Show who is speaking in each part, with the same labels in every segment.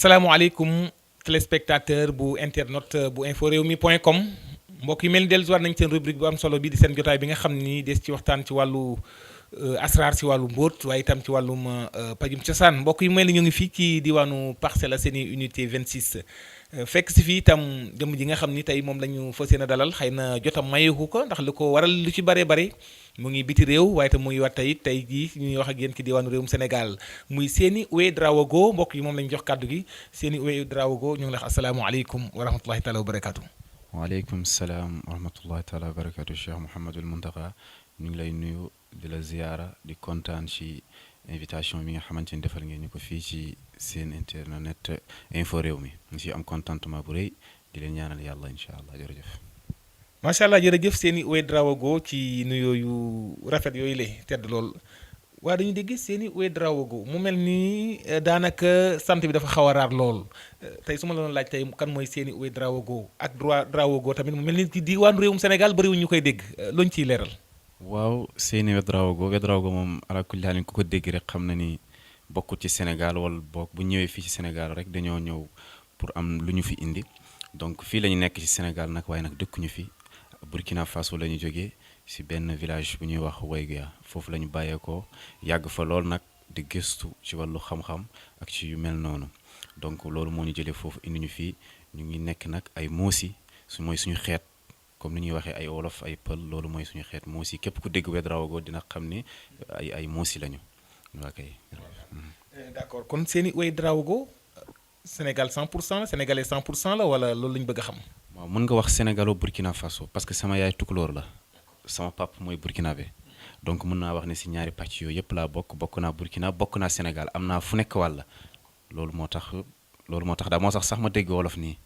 Speaker 1: asalaamaaleykum téléspectateur bu internet bu info réew mi point com mbokk yi mel ni dellusiwaat nañ seen rubrique bu am solo bi di seen jotaay bi nga xam ni des ci waxtaan ci wàllu asraar ci wàllu mbóot waaye itam ci wàllum pajum cosaan mbokk yi mel ni ñu ngi fii ci diwaanu Parcelles Assainies unité 26 fekk si fii itam jëmm ji nga xam ni tey moom la ñu fas yéene dalal xëy na jotam mayeeku ko ndax lu ko waral lu ci bare bare mu ngi biti réew waaye itam mu ngi war tey jii ñuy wax ak yéen ci diwaanu réewum Sénégal muy Seny Ouédraogo mbokk yi moom la ñu jox kàddu gi Seny Ouédraogo ñu ngi lay wax asalaamaaleykum wa rahmatulahi taala wa barakaatu.
Speaker 2: waaleykum salaam wa rahmatullahi taala wa barakaatu Cheikh Mouhamadul Mountakha ñu ngi lay nuyu di la ziyaara di kontaan ci invitation bi nga xamante ni defal ngeen ñu ko fii ci seen internet info réew mi ñu ci am contentement bu rëy di leen ñaanal yàlla incha allah jërëjëf.
Speaker 1: macha allah jërëjëf Seny Ouédraogo ci nuyoo yu rafet yooyu la tedd lool waaye dañu dégg Seny Ouédraogo mu mel ni daanaka sant bi dafa xaw a raar lool tey su ma la doon laaj tey kan mooy Seny Ouédraogo ak Draogo tamit mu mel ni ci diwaanu réewum Sénégal bëriwuñ ñu koy dégg looñ ciy leeral.
Speaker 2: waaw Seny Ouédraogo moom ala kulli haal ku ko dégg rek xam na ni bokkut ci Sénégal wala bokk bu ñëwee fii ci Sénégal rek dañoo ñëw pour am lu ñu fi indi donc fii la ñu nekk ci Sénégal nag waaye nag dëkkuñu fi Burkina Faso la ñu jógee ci benn village bu ñuy wax Ouéguia foofu la ñu bàyyeekoo yàgg fa lool nag di gëstu ci wàllu xam-xam ak ci yu mel noonu donc loolu moo ñu jëlee foofu indi ñu fii ñu ngi nekk nag ay moosi mooy suñu xeet comme ni ñuy waxee ay wolof ay pël loolu mooy suñu xeet moosi képp ku dégg Ouédraogo dina xam ni ay moosi lañu waa kay.
Speaker 1: d'accord kon Seny Ouédraogo Sénégal 100% la sénégalais 100% la wala loolu la ñu bëgg a xam.
Speaker 2: waaw mën nga wax sénégalo Burkina Faso parce que sama yaay tukulóor la sama pap mooy burkinabé donc mën naa wax ne si ñaari pàcc yooyu yëpp laa bokk naa Burkina bokk naa Sénégal am naa fu nekk wàll loolu moo tax daal moo tax sax ma dégg wolof nii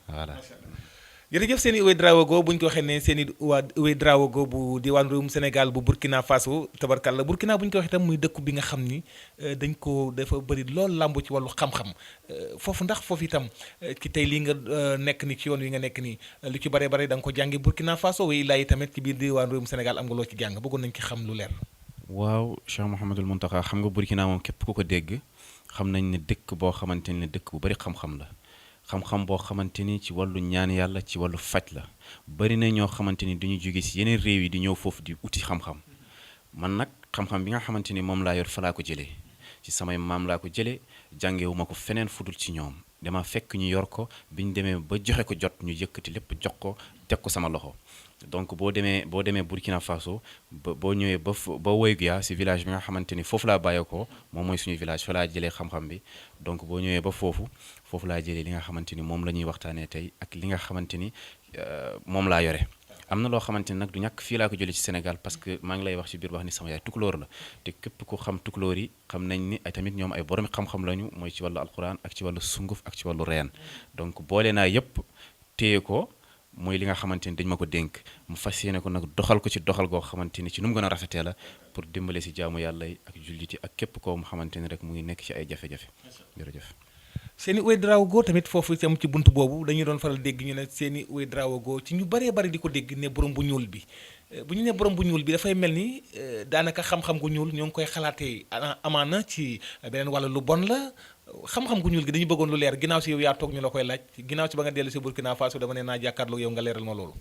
Speaker 2: voilà.
Speaker 1: jërëjëf Seny Ouédraogo bu ñu ko waxee ne Seny Ouédraogo bu diwaan réewum Sénégal bu Burkina Faso tabarkalla Burkina bu ñu ko waxee itam muy dëkku bi nga xam ni dañ ko dafa bëri lool làmbu ci wàllu xam-xam foofu ndax foofu itam ci tey lii nga nekk ni ci yoon wi nga nekk nii lu ci bare bare da nga ko jàngi Burkina Faso way laay tamit ci biir diwaan réewum Sénégal am nga loo ci jàng bëggoon nañ ci xam lu leer.
Speaker 2: waaw Cheikh Mouhamadul Mountakha xam nga Burkina moom képp ku ko dégg xam nañ ne dëkk boo xamante ne dëkk bu bëri xam-xam la. xam-xam boo xamante ni ci wàllu ñaan yàlla ci wàllu faj la bari na ñoo xamante ni dañuy jóge ci yeneen réew yi di ñëw foofu di uti xam-xam man nag xam-xam bi nga xamante ni moom laa yor fa laa ko jëlee ci samay maam laa ko jëlee jàngewu ma ko feneen fudul ci ñoom dama fekk ñu yor ko bi ñu demee ba joxe ko jot ñu yëkkati lépp jox ko teg ko sama loxo donc boo demee Burkina Faso boo ñëwee ba Ouéguia ci village bi nga xamante ni foofu laa bàyyeekoo moom mooy suñu village fa laa jëlee xam-xam bi donc boo ñëwee ba foofu laa jëlee li nga xamante ni moom la ñuy waxtaanee tey ak li nga xamante ni moom laa yore am na loo xamante ni nag du ñàkk fii laa ko jëlee ci Sénégal parce que maa ngi lay wax ci biir wax ni sama yaay tukulóor la te képp ku xam tukulóor yi xam nañ ni ay tamit ñoom ay borom xam-xam lañu mooy ci wàllu alquran ak ci wàllu sunguf ak ci wàllu reen donc boole naa yëpp téye ko mooy li nga xamante ni dañ ma ko dénk mu fas yéene ko nag doxal ko ci doxal goo xamante ni ci nu mu gën a rafetee la pour dimbale si jaamu yàlla yi ak julliti ak képp koo mu xamante ni rek mu ngi nekk ci ay jafe-jafe jërëjëf.
Speaker 1: Seny Ouédraogo tamit foofu itam ci bunt boobu dañuy doon faral dégg ñu ne Seny Ouédraogo ci ñu bëree bëri di ko dégg ne borom bu ñuul bi bu ñu ne borom bu ñuul bi dafay mel ni daanaka xam-xam gu ñuul ñoo ngi koy xalaatee amaana ci beneen wàlla lu bon la xam-xam gu ñuul gi dañu bëggoon lu leer ginnaaw si yow yaa toog ñu la koy laaj ginnaaw si ba nga dellu si Burkina Faso dama ne naa jàkkaarloo yow nga leeral ma loolu.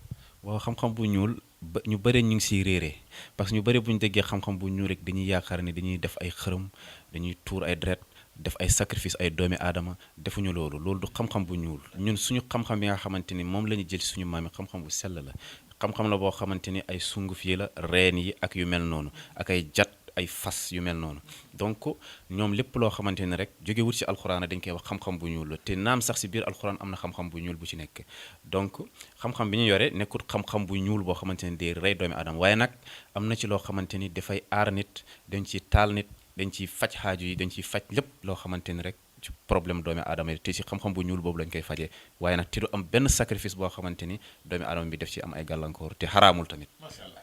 Speaker 2: waaw xam-xam bu ñuul ñu bëri ñu ngi siy réeree parce que ñu bëri bu ñu déggee xam-xam bu ñuul rek dañuy yaakaar ni dañuy def ay xërëm dañuy tuur ay deret def ay sacrifice ay doomi aadama defuñu loolu du xam-xam bu ñuul ñun suñu xam-xam bi nga xamante ni moom la ñu jël suñu maam yi xam-xam bu sell la xam-xam la boo xamante ni ay sunguf yi la reen yi ak yu mel noonu ak ay jat ay fas yu mel noonu donc ñoom lépp loo xamante ni rek jóge wut ci alxuraan dañ koy wax xam-xam bu ñuul la te naam sax ci biir alxuraan am na xam-xam bu ñuul bu ci nekk donc xam-xam bi ñu yore nekkul xam-xam bu ñuul boo xamante ni day rey doomi aadama waaye nag am na ci loo xamante ni dafay aar nit dañ ci taal nit dañ ciy faj xaaju yi dañ ciy faj lépp loo xamante ni rek ci problème doomi aadama yi te ci xam-xam bu ñuul boobu lañ koy fajee waaye nag te du am benn sacrifice boo xamante ni doomi aadama bi def ci am ay gàllankoor te xaraamul tamit.
Speaker 1: macha allah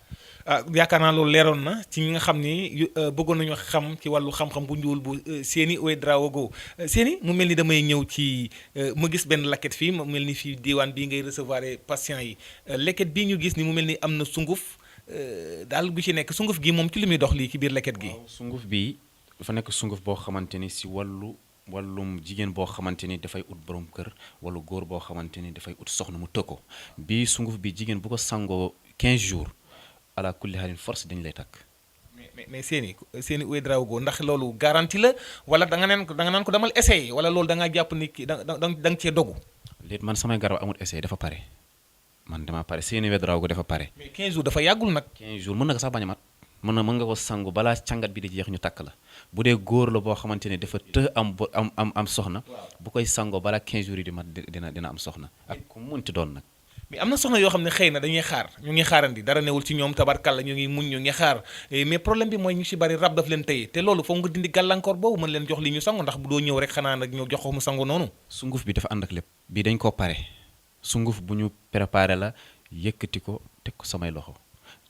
Speaker 1: yaakaar naa loolu leeroon na ci ñi nga xam ni bëggoon nañu xam ci wàllu xam-xam bu ñuul bu Seny Ouédraogo Seny mu mel ni damay ñëw ci mu gis benn laket fii mu mel ni fii diwaan bii ngay recevoir patients yi leket bii ñu gis ni mu mel ni am na sunguf daal gu ci nekk sunguf gi moom ci li muy dox lii ci biir leket gi.
Speaker 2: sunguf bi dafa nekk sunguf boo xamante ni si wàllu wàllum jigéen boo xamante ni dafay ut borom kër wala góor boo xamante ni dafay ut soxna mu tëkko bii sunguf bi jigéen bu ko sangoo 15 jours ala kulli halin force dañu lay takk.
Speaker 1: mais seeni Uwe Draogo ndax loolu garantie la wala da nga naan ko demal essayer wala loolu da nga jàpp ni ki da nga cee dogu.
Speaker 2: léegi man samay garab amul essai dafa pare man dama pare seeni Uwe Draogo dafa pare.
Speaker 1: mais 15 jours dafa yàggul nag.
Speaker 2: 15 jours mën na ko sax bañ a mat mën nga ko sangu balaa càngat bi di jeex ñu takk la bu dee góor la boo xamante ne dafa am soxna. bu koy sangoo balaa 15 jours yi di mat dina am soxna ak ku munti doon nag.
Speaker 1: mais am na soxna yoo xam ne xëy na dañuy xaar ñu ngi xaarandi dara newul ci ñoom tabarkalla ñu ngi muñ ñu ngi xaar mais problème bi mooy ñu ci bari rab daf leen tëye te loolu foog nga dindi gàllankoor boobu mën leen jox li ñu sangu ndax bu doo ñëw rek xanaa nag ñëw jox ko mu sangu noonu.
Speaker 2: sunguf bi dafa ànd ak lépp bii dañ koo pare sunguf bu ñu préparé la yëkkati ko teg ko samay loxo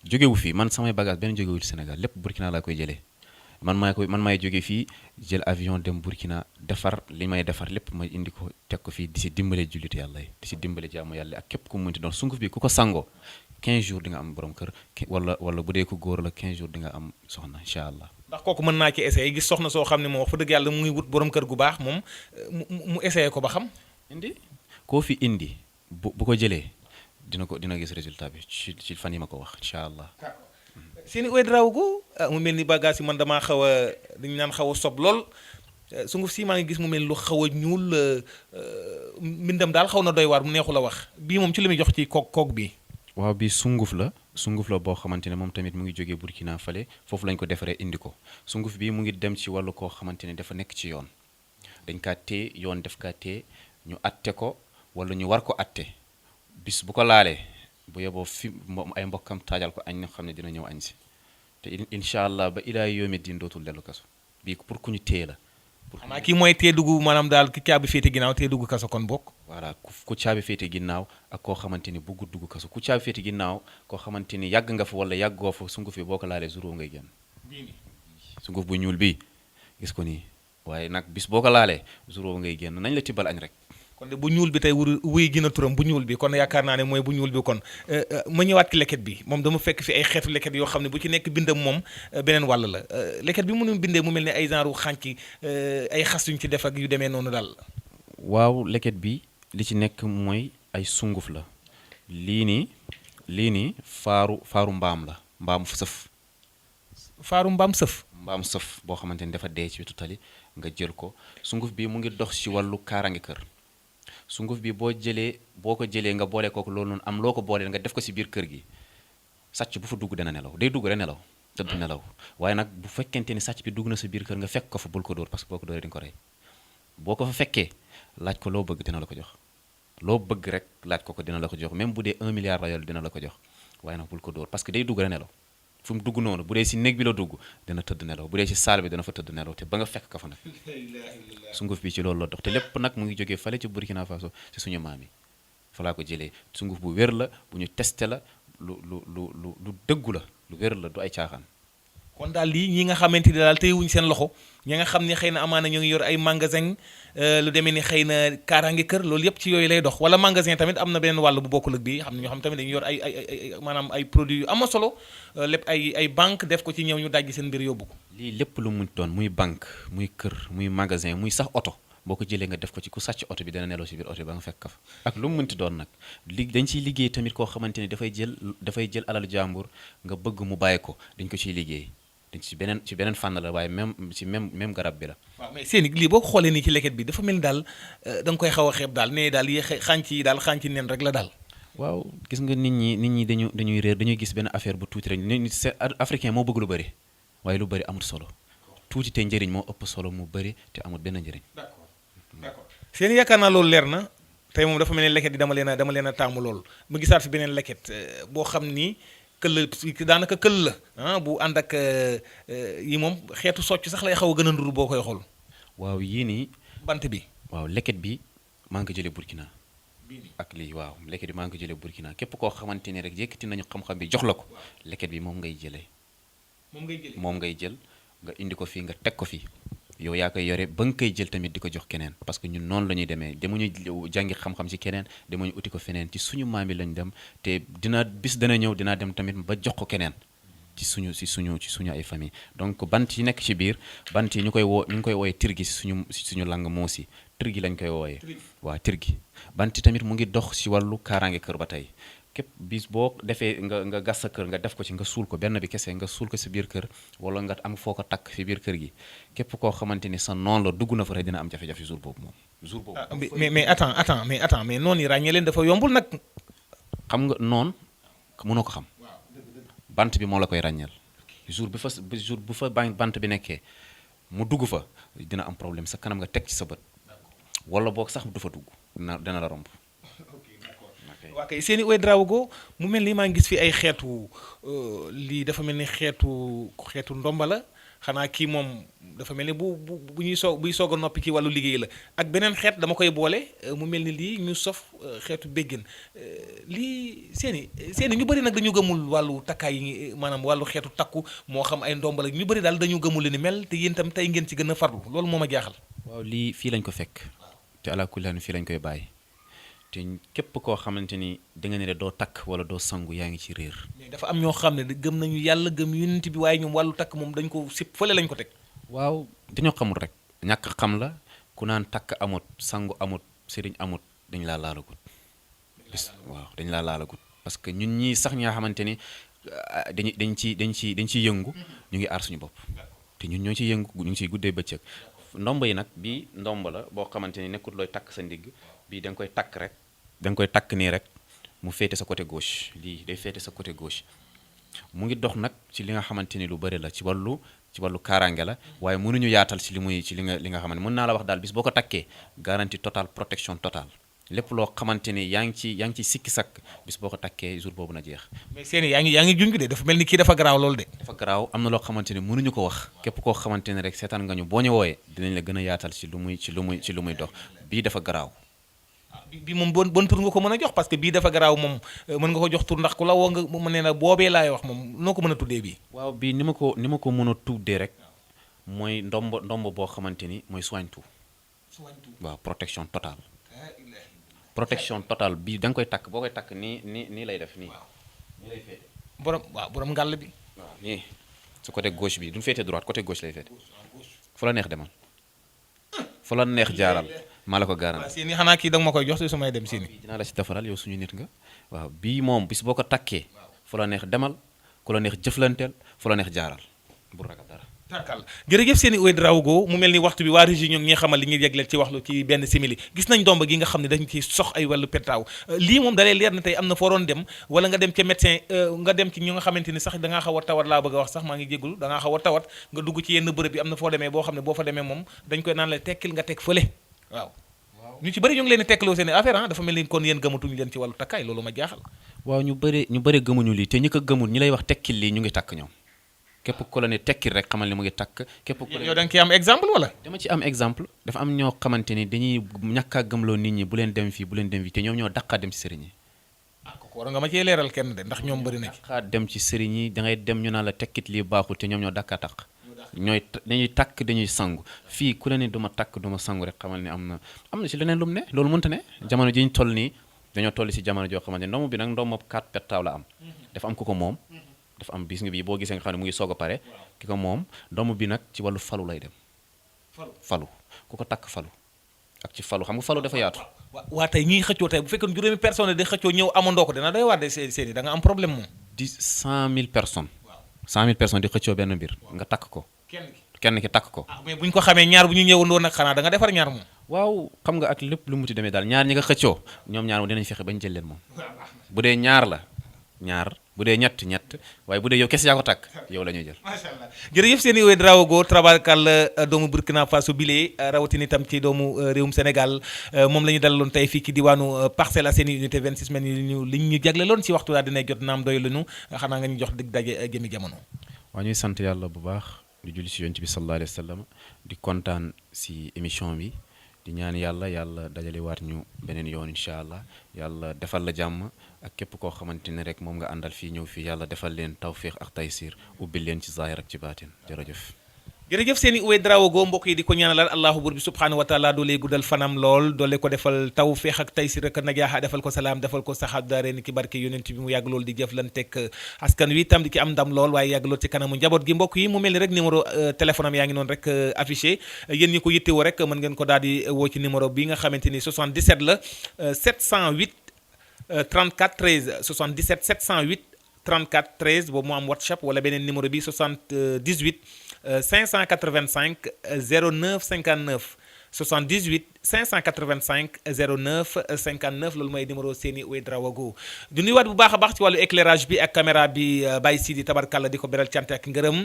Speaker 2: jógewu fii man samay bagage benn jógewul Sénégal lépp Burkina laa koy jëlee man maay jóge fii jël avion dem Burkina defar li may defar lépp ma indi ko teg ko fii di si dimbale jullit yàlla yi di si dimbale jaamu yàlla ak képp ku munti doon sunguf bi ku ko sangoo 15 jours di nga am borom kër wala bu dee ko góor la 15 jours di nga am soxna incha allah.
Speaker 1: ndax kooku mën naa ci essayer gis soxna soo xam ne moom wax fa dëgg yàlla mu ngi wut borom kër gu baax moom mu essayer ko ba xam.
Speaker 2: koo fi indi bu ko jëlee dina gis résultat bi ci fan yi ma ko wax incha allah.
Speaker 1: seeni Uwe Draogo mu mel ni bagage yi man damaa xaw a dañu naan xaw a sob lool sunguf si maa ngi gis mu mel ni lu xaw a ñuul mbindam daal xaw na doy waar mu neexu la wax bii moom ci li muy jox ci kook bi.
Speaker 2: waaw bii sunguf la boo xamante ne moom tamit mu ngi jógee Burkina fale foofu lañ ko defaree indi ko sunguf bi mu ngi dem ci wàllu koo xamante ne dafa nekk ci yoon dañ kaa téye yoon def kaa téye ñu atte ko wala ñu war ko atte bis bu ko laalee bu yeboo fi ay mbokkam taajal ko añ na xam ne dina ñëw añ si te incha allah ba ilaa yoomi diin dootul dellu kaso bii pour ku ñu téye la.
Speaker 1: xanaa kii mooy tee dugg maanaam daal ki caabi féete ginnaaw tee dugg kaso kon bokk.
Speaker 2: voilà ku caabi féete ginnaaw ak koo xamante ni bëggu dugg kaso ku caabi féete ginnaaw koo xamante ni yàgg nga fa wala yàggoo fa sunguf bi boo ko laalee jour ngay génn. sunguf bu ñuul bii gis ko nii waaye nag bis boo ko laalee jour ngay génn nañ la tibbal añ rek.
Speaker 1: kon de bu ñuul bi tey wuy gën a turam bu ñuul bi kon yaakaar naa ne mooy bu ñuul bi kon ma ñëwaat ci leket bi moom dama fekk fi ay xeetu leket yoo xam ne bu ci nekk bindam moom beneen wàll la leket bi mënu bindee mu mel ne ay genre xànc ay xas yuñ ci def ak yu demee noonu daal.
Speaker 2: waaw leket bi li ci nekk mooy ay sunguf la lii nii faaru mbaam la mbaam sëf.
Speaker 1: faaru mbaam sëf.
Speaker 2: mbaam sëf boo xamante ni dafa dee ci wetu tali nga jël ko sunguf bi mu ngi dox ci wàllu kaaraange kër. sunguf bi boo ko jëlee nga boole kooku loolu noonu am loo ko booleel nga def ko ci biir kër gi sàcc bu fa dugg dana nelaw day dugg rek nelaw tëdd nelaw waaye nag bu fekkente ni sàcc bi dugg na sa biir kër nga fekk ko fa bul ko dóor parce que boo ko dóoree di nga ko rey boo ko fa fekkee laaj ko loo bëgg dina la ko jox loo bëgg rek laaj ko dina la ko jox même bu dee 1 milliard la yor dina la ko jox waaye nag bul ko dóor parce que day dugg rek nelaw fu mu dugg noonu bu dee ci néeg bi la dugg dina tëdd nelaw bu dee ci saal bi dina fa tëdd nelaw te ba nga fekk ka fa nag sunguf bi ci loolu la dox te lépp nag mu ngi jógee fale ci Burkina Faso ci suñu maam yi fa laa ko jëlee sunguf bu wér la bu ñu testé la lu dëggu la lu wér la du ay caaxaan.
Speaker 1: kon daal lii ñi nga xamante ni daal téyewuñ seen loxo ñi nga xam ne xëy na amaana ñoo ngi yor ay magasin lu demee ni xëy na kaaraange kër loolu yëpp ci yooyu lay dox wala magasin tamit am na beneen wàll bu bokkul ak bii xam ne ñoo xam tamit dañu yor ay maanaam ay produits yu am solo lépp ay banque def ko ci ñëw ñu dajji seen mbir yóbbu ko.
Speaker 2: lii lépp lu mu doon muy banque muy kër muy magasin muy sax oto boo ko jëlee nga def ko ci ku sàcc oto bi dana nelaw ci biir oto bi ba nga fekk ka fa ak lu mu mënti doon nag dañ ciy liggéey tamit koo xamante ni dafay jël alalu jàmbur nga bëgg mu bàyyi ko dañ ko ciy liggéey dañ ci beneen fànn la waaye même garab bi la.
Speaker 1: waaw mais seen lii boo ko xoolee nii ci leket bi dafa mel ni daal da nga koy xaw a xeeb daal ne daal yi xànc yi daal xànc neen rek la daal.
Speaker 2: waaw gis nga nit ñi dañuy réer dañuy gis benn affaire bu tuuti rek nit ñi africain moo bëgg lu bëri waaye lu bëri amul solo tuuti te njëriñ moo ëpp solo mu bëri te amul benn njëriñ.
Speaker 1: d'accord seen yaakaar naa loolu leer na tey moom dafa mel ni leket yi dama leen a taamu loolu mu gisaat fi beneen leket boo xam ni këll daanaka këll la bu ànd ak yi moom xeetu socc sax lay xaw a gën a nduru boo koy xool.
Speaker 2: waaw yii nii.
Speaker 1: bant bi.
Speaker 2: waaw leket bi maa ngi ko jëlee Burkina. ak lii waaw leket bi maa ngi ko jëlee Burkina képp koo xamante ni rek yëkkati nañu xam-xam bi jox la ko leket bi moom ngay jëlee. moom ngay jël nga indi ko fii nga teg ko fii yow yaa koy yore ba nga koy jël tamit di ko jox keneen parce que ñun noonu la ñuy demee demuñu jàngi xam-xam ci keneen demuñu uti ko feneen ci suñu maam yi lañ dem te bis dana ñëw dinaa dem tamit ba jox ko keneen ci suñu ay famille donc bant yi nekk ci biir bant yi ñu ngi koy wooyee tirgi si suñu langue moos yi tirgi lañ koy wooyee waaw tirgi bant yi tamit mu ngi dox ci wàllu kaaraange kër ba tey képp bis boo defee nga gas sa kër nga def ko ci nga suul ko benn bi kese nga suul ko sa biir kër wala nga am foo ko takk ci biir kër gi képp koo xamante ni sa noonu la dugg na fa rek dina am jafe-jafe jour boobu moom jour boobu.
Speaker 1: mais attends mais noonu yi ràññee leen dafa yombul nag.
Speaker 2: xam nga noonu mënoo ko xam bant bi moo la koy ràññeel jour bu fa bant bi nekkee mu dugg fa dina am problème sa kanam nga teg ci sa bët wala boog sax du fa dugg dina la romb.
Speaker 1: waa kay Seny Ouédraogo mu mel ni maa ngi gis fi ay xeetu lii dafa mel ni xeetu ndomba la xanaa kii moom dafa mel ni buy soog a noppi ci wàllu liggéey la ak beneen xeet dama koy boole mu mel ni lii ñu sof xeetu béggin lii Seny ñu bëri nag dañu gëmul wàllu takkaay yi maanaam wàllu xeetu takku moo xam ay ndomba la ñu bëri daal dañu gëmul li ni mel te yéen itam tey ngeen ci gën a farlu loolu moo ma jaaxal.
Speaker 2: waaw lii fii lañ ko fekk te ala kulli haal fii lañ koy bàyyi. te képp koo xamante ni da nga ne doo takk wala doo sangu yaa ngi ci réer.
Speaker 1: mais dafa am ñoo xam ne gëm nañu yàlla gëm yonent bi waaye ñoom wàllu takk moom dañ ko sip fële lañ ko teg.
Speaker 2: waaw dañoo xamul rek ñàkk xam la ku naan takk amut sangu amut sëriñ amut dañ laa laalagut waaw dañ laa laalagut parce que ñun ñii sax ñi nga xamante ni dañ ciy yëngu ñu ngi aar suñu bopp te ñun ñoo ciy yëngu ñu ngi ciy guddee bëccëg ndomba yi nag bii ndomba la boo xamante ni nekkut looy takk sa ndigg bii da nga koy takk rek da nga koy takk nii rek mu féete sa côté gauche lii day féete sa côté gauche mu ngi dox nag ci li nga xamante ni lu bëri la ci wàllu kaaraange la waaye mënuñu yaatal ci li nga xamante mën naa la wax daal bis boo ko takkee garantie totale protection totale lépp loo xamante ni yaa ngi ci sikki sakk bis boo ko takkee jour boobu na jeex.
Speaker 1: mais Seny yaa ngi junj de dafa mel ni kii dafa garaaw loolu de.
Speaker 2: dafa garaaw am na loo xamante ni mënuñu ko wax képp koo xamante ni rek seetaan nga ñu boo ñu wooyee dinañ la gën a yaatal ci lu muy dox bii dafa garaaw.
Speaker 1: bi moom bon tur nga ko mën a jox parce que bii dafa garaaw moom mën nga ko jox tur ndax ku la woo nga mu ne na boobee laay wax moom noo ko mën a tuddee bii.
Speaker 2: waaw bii ni ma ko mën a tuddee rek mooy ndomb boo xamante ni mooy soigne-tout. waaw protection totale. protection totale bii da nga koy takk boo koy takk nii lay def nii. nii lay féete.
Speaker 1: borom ngàll bi.
Speaker 2: waaw nii su côté gauche bi du féete droite côté gauche lay féete. fu la neex demal fu la neex jaaral. maa la ko garanti
Speaker 1: waaw Seny xanaa kii da nga ma koy jox te su may dem Seny.
Speaker 2: dinaa la ci defaral yow suñu nit nga waaw bii moom bis boo ko takkee fu la neex demal ku la neex jëflanteel fu la neex jaaral bu ragal dara.
Speaker 1: d'accord jërëjëf Seny Ouédraogo mu mel ni waxtu bi waa régie ñoom ñi xamal li ñuy yegleel ci waxlu ci benn simili gis nañ ndomba gi nga xam ne dañ ci sox ay wàllu pétaaw lii moom dalee leer na tey am na foo doon dem wala nga dem ca médecin nga dem ci ñi nga xamante ni sax da ngaa xaw a tawat laa bëgg a wax sax maa ngi jéggul da ngaa xaw a tawat nga dugg ci yenn bërëb bi am na foo demee boo xam ne boo fa demee moom dañ koy naan la tekkil nga teg fële waaw ñu ci bëri ñu ngi leen di tekkaloo seen affaire dafa mel ni kon yéen gëmatuñu leen ci wàllu takkaay loolu ma jaaxal.
Speaker 2: waaw ñu bëri gëmuñu lii te ñi ko gëmul ñi lay wax tekkil lii ñu ngi takk ñoom képp ku la ne tekkil rek xamal ni mu ngi takk. képp ku la
Speaker 1: yow da nga ciy am exemple wala.
Speaker 2: dama ci am exemple dafa am ñoo xamante ni dañuy ñàkk a gëmloo nit ñi bu leen dem fii te ñoom ñoo daqaa dem ci sëriñ yi.
Speaker 1: kooku war nga ma cee leeral kenn de ndax ñoom bëri na ci.
Speaker 2: daqaa dem ci sëriñ yi da ngay dem ñu naan la tekkit lii baaxul te ñoom ñoo daqaa takk dañuy takk dañuy sangu fii ku la ne duma takk duma sangu rek xamal ni am na ci leneen lu mu ne loolu mënta ne jamono ji ñu toll nii dañoo toll ci jamono joo xamante ni ndomu bi nag ndomu 4 pettaaw la am dafa am ku ko moom dafa am bis nga bii boo gisee nga xam ne mu ngi soog a pare ki ko moom ndomu bi nag ci wàllu falu lay dem falu ku ko takk falu ak ci falu xam nga falu dafa yaatu
Speaker 1: waa tey ñiy xëccoo tey bu fekkee juróomi personne di xëccoo ñëw amandoo ko dina doy waar de Seny da nga am problème moom
Speaker 2: 100 000 personnes 100 000 personnes di xëccoo benn mbir nga takk ko kenn ki takk ko.
Speaker 1: mais bu ñu ko xamee ñaar bu ñu ñëwandoo nag xanaa da nga defar ñaar moom.
Speaker 2: waaw xam nga ak lépp lu mu ci demee daal ñaar ñi nga xëccoo ñoom ñaar moom dinañ fexe bañ jël leen moom bu dee ñaar la ñaar bu dee ñett waaye bu dee yow kese yaa ko takk yow la ñuy jël.
Speaker 1: macha allah jërëjëf Seny Ouédraogo tabaarkalla doomu Burkina Faso bile rawatina itam ci doomu réewum Sénégal moom la ñu dalaloon tey fii ci diwaanu Parcelles Assainies unité 26 mel ni ñu jagleeloon ci waxtu daal dina jot naam doy lañu xanaa nga ñu jox dig daje jëmi jamono.
Speaker 2: waaw ñuy sant yàlla bu baax di julli si yonent bi sallallahu alayhi wa sallam di kontaan si émission bi di ñaan yàlla dajale waat ñu beneen yoon incha allah yàlla defal la jàmm ak képp koo xamante ne rek moom nga àndal fii ñëw fii yàlla defal leen tawfiq ak taysir ubbil leen ci zaahir ak ci baatin jërëjëf.
Speaker 1: jërëjëf seeni Uwe Draogo mbokk yi di ko ñaanalal allahu buur bi subhanahu wa taala doole guddal fanam lool doole ko defal taw feex ak taysir ak najaaxa defal ko salaam defal ko saxaat daare ni ki barke yonent bi mu yàgg lool di jëflanteeg askan wi tam di ci am ndam lool waaye yàgg lool ci kanamu njaboot gi mbokk yi mu mel ni rek numéro téléphone am yaa ngi noonu rek affiché yéen ñi ko yittewoo rek mën ngeen ko daal di woo ci numéro bi nga xamante ni 77 la 708 34 13 77 708 34 13 boobu mu am WhatsApp wala beneen numéro bi 78 585 09 59 78 585 09 59 loolu mooy numéro seeni Uwe Draogo du nuyuwaat bu baax a baax ci wàllu éclairage bi ak caméra bi Baye Sidi tabarkalla di ko beral cant ak ngërëm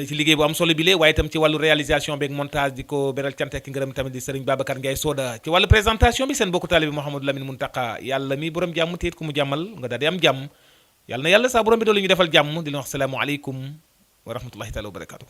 Speaker 1: ci liggéey bu am solo bi lee waaye itam ci wàllu réalisation beeg montage di ko beral cant ak ngërëm tamit di Serigne Babacar Ndiaye Soda ci wàllu présentation bi seen bokku taalibe bi Mouhamadou Lamine Muntaka yàlla mi borom jàmm te it ku mu jàmmal nga daal di am jàmm yàlla na yàlla saa borom bi doolu ñu defal jàmm di leen wax salaamu aleykum wa rahmatullahi taala wa barakatuh